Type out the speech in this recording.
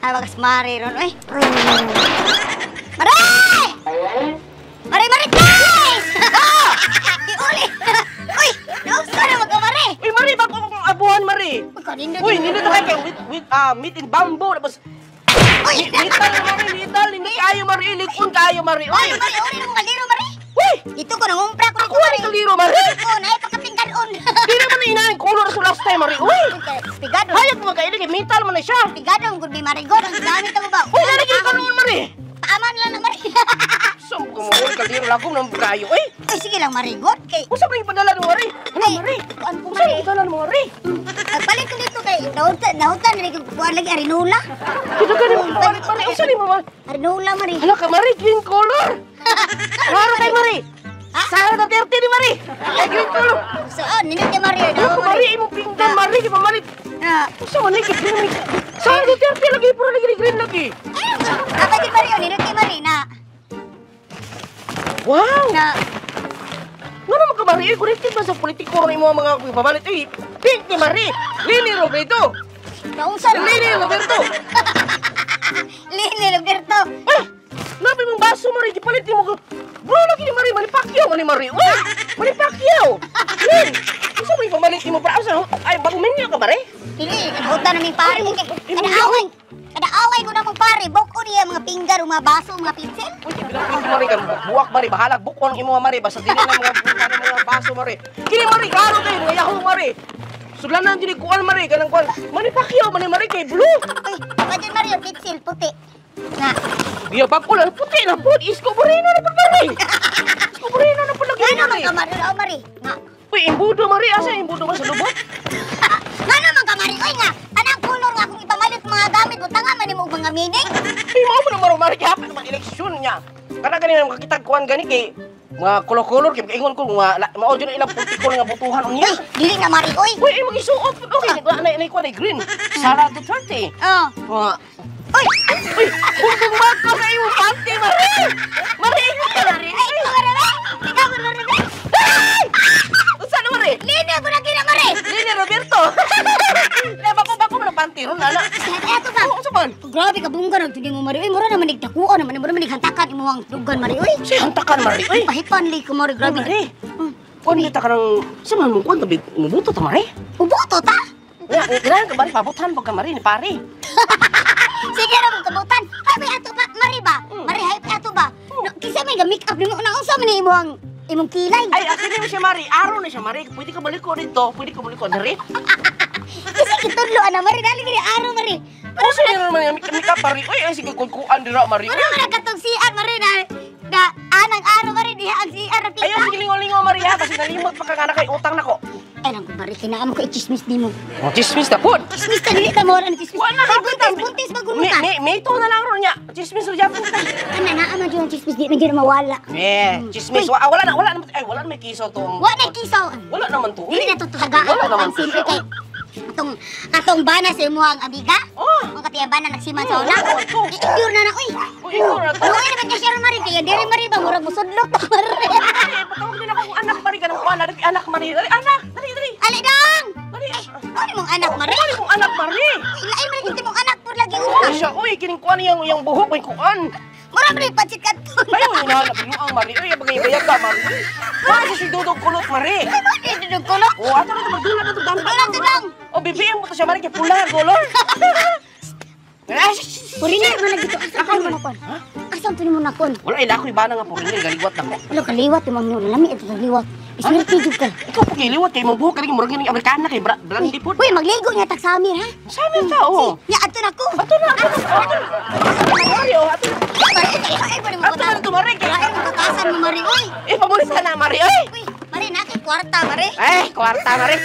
Ay, bagas mare ron, oy. Mare! Mare, mare, guys! Iuli! Uy, nausa na magkamare! Uy, Mari, bago akong abuhan, Mari. Uy, kanindot. Uy, nindot na kayo with meat and bamboo. Tapos, Uy! metal, Mari, metal. Hindi kayo, Mari. Ilikon kayo, Mari. Uy, Uy! mare, uli na mong kaldero, mare! Uy! Dito ko, nangumpra ko Ako ni kaliro, Mari. Ko, naipakapingganon. Di naman na inahin color sa last time, Mari. Uy! Pigado. Hayag mo magkailig, metal man na siya. Pigado, ang good be mare. God, ang gamit ako ba? Uy, nalagay ka noon, Mari. Paaman lang na, mare. Saan ko mo, uy, kaldero lagom ng kayo, uy. Uy, sige lang, mare. God, kay... Usa pa yung padala mo, Mari? Ano, Ay, Mari? kuan ko, Usa Mari. yung padala mo, Mari? Palit ko dito kay nahutan, nahutan na rin kuan lagi arinula. Dito ka ni Mari, Mari. Usa ni mo, Mari? Arinula, mare. Hala ka, Mari, green color. Klaro kay Mari. Ha? Sara Duterte ni Mari. Ay, green color. So, oh, nindot kay mare. Ano ka, Mari? Imong pinggan, Mari. Di ba, Mari? Ah, Usa man ni green ni. Sara Duterte lagi, puro lagi ni green lagi. ayun, apa din mare, oh, nindot kay mare na. Wow! Na, Nga naman ka, Mari? Connected ba sa politiko rin mo ang mga pamalit? Uy, pink ni Mari. Lini Robredo. naunsa na. Lini Roberto. Lini Roberto. Ah! Nabi mong baso, Mari. Gipalit ni mo. Bro, lagi ni Mari. Manny Pacquiao man ni Mari. Uy! Manny Pacquiao! Lin! Unsa mo ipamalit ni mo? Para sa... Ay, bagong menu ka, Mari? Dili, nahutan na ming pare. Kay kada away. Kada away ko na mong pare, boko niya mga pinggan, mga baso, mga pinsil. Uy, bilang pink Mari ka. Buwak, Mari. Bahalag. Bukon ang imo, Mari. Basta dili na mga baso, Mari. Kini, Mari. Klaro kayo. Mga yahoo, Mari. Sudlanan dili kuan, Mari. Kanang kuan. Manny Pacquiao, man ni Mari. Kay blue. Uy, apa din mare, yung pinsil puti. Na. Biya bag ko lang. Puti na po. Isko Moreno na po, Mari. Isko Moreno na po lagi, Nga naman Mari. ka mare, oh, mare. Nga. Uy, imbudo, Mari. Asa imbudo ba sa lubot? Nga naman ka mare, oy nga. Anang kulor nga akong ipamalit mga gamit mo, tanga man nimo og mga meaning. Ay, mao mo na maro, Mari. Kaya hapit naman eleksyon niya. Kana gani na makakita kuan gani kay mga kolor-kolor kay ingon ko mga mao jud ilang politiko nga butuhan unya. Uy, dili na mare, oy. Uy, ay magisuot. Okay, na na kuan ay green. Sara Duterte. Oh. Mga Uy, Uy, bundong baka sa imong panty, Mari. Mari, ingon ka, Mari. ay, ikaw mare, be. Ikaw mare, be. Ay! Unsa na, Mari? Lini ako na kina mare. Lini Roberto. Na bako-bako man ang panty ron ana. Ay, ato ba? Oh, unsa man? Grabe ka bungga nag mo mare. Uy, mura naman nagdakuan naman, mura man naghantakan imo ang dugan mare, oy. Siya hantakan, Mari. Uy, Pahipan li ko mare, grabe. Mari. Kuan kita ka ng sa man mo kuan tabi mubuto ta, Mari. Ubuto ta. Ya, kailangan ka Mari pabutan pag ka Mari ni pare. Sige ra mong kabutan. Ay, may ato ba? Mare ba? Mare, hay ato ba? No, kinsa may ga-make up nimo na unsa man ni imong imong kilay? Ay, akin mo siya, Mari. Araw na siya, Mari. Pwede ka balik ko dito. Pwede ka balik ko diri. Kasi kitudlo ana mare, dali diri araw mare. Ano siya naman nga make up, Mari? Uy, ay sige kuan dira, Mari. Mura man ang katong CR mare na na anang araw mare diha ang CR na Ayaw kita. sige lingaw-lingaw, Mari ha kasi nalimot pa ka nga na kay utang nako. Ay lang ko mare, kinaamo ko i-chismis nimo. Oh, chismis na pud. Chismis ta dili ta mo ang chismis. Wala Ay, buntis buntis magulo May ka. may may to na lang ron niya. Chismis ra japon ta. Ana naa man jud ang chismis di man jud mawala. Eh, chismis. Wa, wala na, wala na. Ay, wala na may kiso to. Wa na kisaw. Wala naman to. Dili na to tagaan. Wala naman Ang simple kay atong atong bana sa imo ang amiga. Oh. Ang katiyang bana nagsiman sa una. Oh, to. I-endure na na oy. Uy, ikaw na to. Luoy naman kay siya ron mare kaya diri mare ba murag musudlok ta mare. Ay, patawag din ako kung anak Mari ka ng kuan. Dali, anak Mari. Dali, anak. Dali, dali. Ali dong. Dali. Ano mong anak mare? Dali kong anak Mari. Uy, lain man gid mong anak pur lagi Uy, una. siya, uy, kining kuan yang yang buhok may kuan. Mura man pansit kanton. Ayaw mo hinahanap yung ang Mari. Uy, bagay bayag ka, Mari. Uy, wala si Dudong Kulot, Mari. Ay, mo di dudong kulot. Oh, ato na ito, magdula na ito. Dami Dula to dong. Oh, BBM mo to siya, Mari, kay pula, golor. Ay, shh, shh, shh. Purina man lagi to. Asa to nimo nakon? Asa to nimo nakon? Wala, ila ko ibana nga po rin, galiwat na ko. Wala kaliwat imong nyo lami ito kaliwat. Iswerte jud ka. Ikaw po kiliwat, kay mong buhok, kay murag ni Amerikana, kay Brandy po. Uy, magligo niya tag Samir ha. Sa amin ta, oh. Nya adto na ko. Ato na, ato na, ato na. Mari, oh, ato na. Mare, ay pa nimo Ato na ito, Mari. Ay, butasan mo mare oy. Eh, pamulis ka na, Mari, ay. Uy, mare na kay kwarta mare. Eh, kwarta, Mari.